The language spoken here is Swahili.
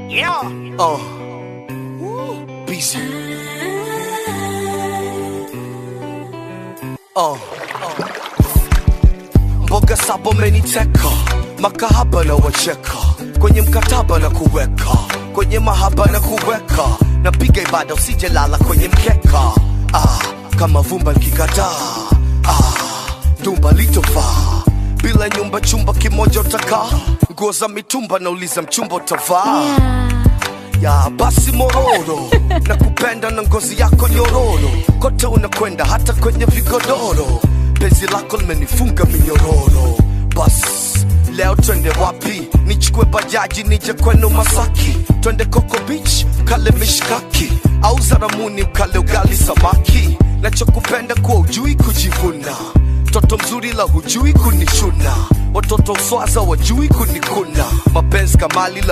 Yeah. Woo, busy. Mboga saba umeniteka, makahaba na wacheka, kwenye mkataba na kuweka, kwenye mahaba na kuweka, napiga ibada usijelala kwenye mkeka. Ah, kama vumba likikataa, ah, dumba litofaa bila nyumba, chumba kimoja utakaa, nguo za mitumba nauliza mchumba utavaa ya basi mororo na kupenda na ngozi yako nyororo, kote unakwenda hata kwenye vigodoro, penzi lako limenifunga minyororo. Bas leo twende wapi? Nichukue bajaji nije kwenu Masaki, twende Coco Beach kale mishkaki, au Zaramuni ukale ugali samaki. Nachokupenda kuwa ujui kujivuna, toto mzuri la hujui kunishuna, watoto uswaza wajui kunikuna, mapenzi kamali la